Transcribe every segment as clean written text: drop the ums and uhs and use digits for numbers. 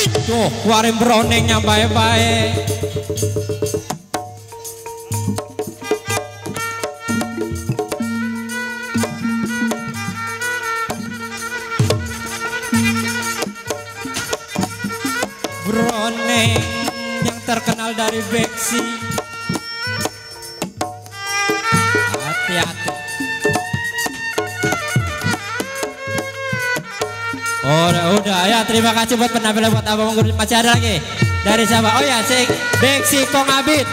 Tuh, keluarin bronengnya baik-baik. Broneng yang terkenal dari Beksi. Hati-hati. Udah ya, terima kasih buat penampilan buat Abang Guru. Masih ada lagi dari siapa? Oh ya, si Beksi Kong Abid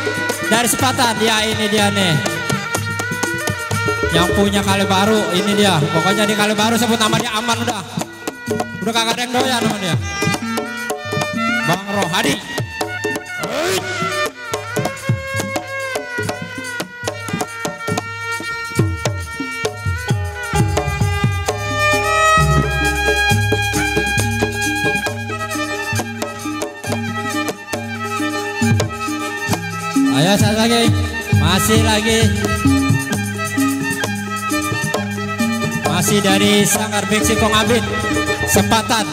dari Sepatan. Ya ini dia nih, yang punya Kali Baru. Ini dia, pokoknya di Kali Baru sebut nama dia aman udah kagak ada yang doyan nama dia. Bang Rohadi. Ayo satu lagi, masih dari Sanggar Beksi Kong Abid Sepatan.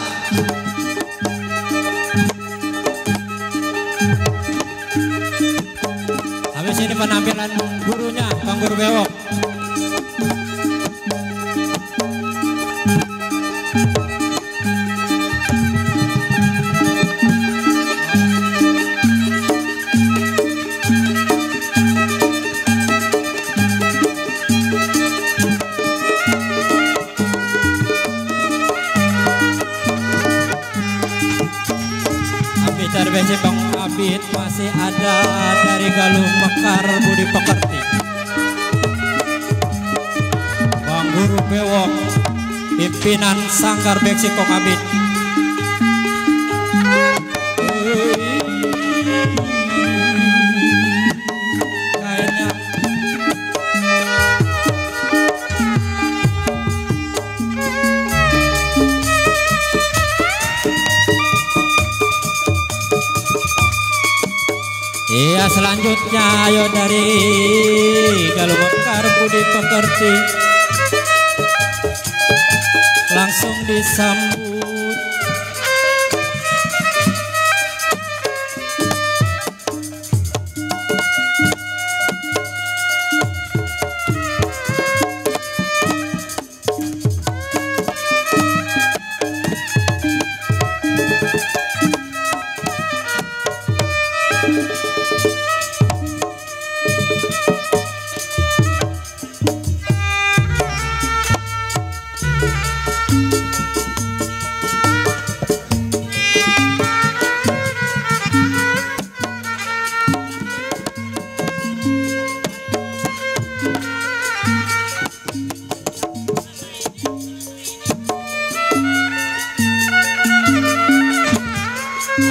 Habis ini penampilan gurunya, Bang Guru Bewok. Dari Bang Abid masih ada dari Galuh Mekar Budi Pekerti, Bang Guru Bewok, pimpinan Sanggar Beksi Kong Abid. Kayaknya iya, selanjutnya ayo dari Galuh Mekar Budi Pekerti langsung disambut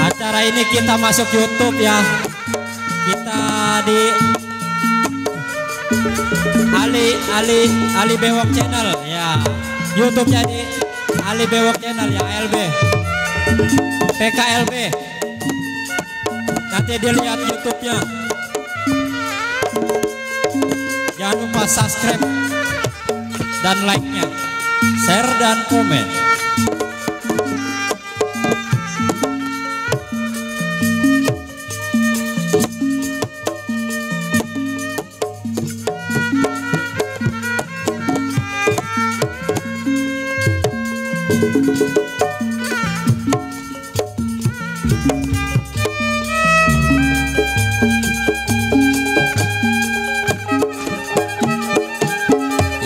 acara ini kita masuk YouTube ya. Kita di Ali Bewok Channel ya. YouTube jadi Ali Bewok Channel ya, ALB. PKLB. Nanti dilihat YouTube-nya. Jangan lupa subscribe dan like-nya, share dan komen.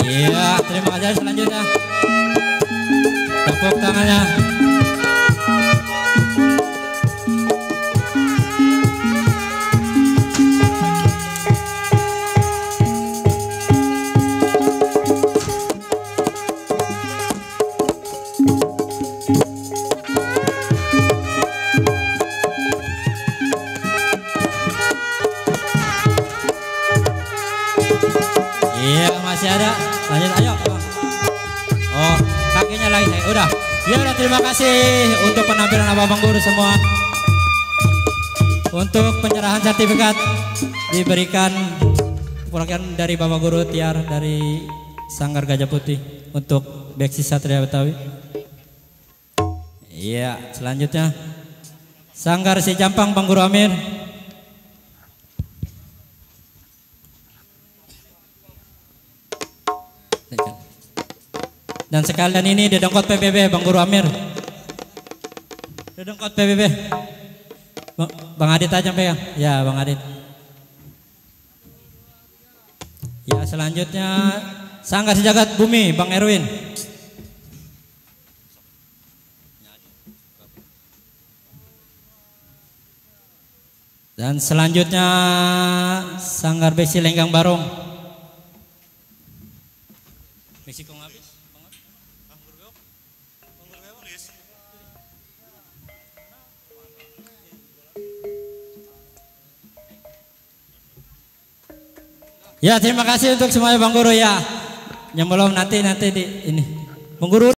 Iya, terima kasih. Selanjutnya tepuk tangannya. Iya, masih ada. Lanjut, ayo. Oh, kakinya lagi saya. Udah. Ya udah, terima kasih untuk penampilan Abang Guru semua. Untuk penyerahan sertifikat diberikan perwakilan dari Bapak Guru Tiar dari Sanggar Gajah Putih untuk Beksi Satria Betawi. Iya, selanjutnya Sanggar Si Jampang Bang Guru Amir. Dan sekalian ini Dedengkot PBB Bang Guru Amir. Dedengkot PBB. Bang Adit aja pegang. Ya Bang Adit. Ya selanjutnya Sanggar Sejagat Bumi Bang Erwin. Dan selanjutnya Sanggar Besi Lenggang Barong. Ya terima kasih untuk semuanya Bang Guru ya. Yang belum nanti di ini Bang Guru.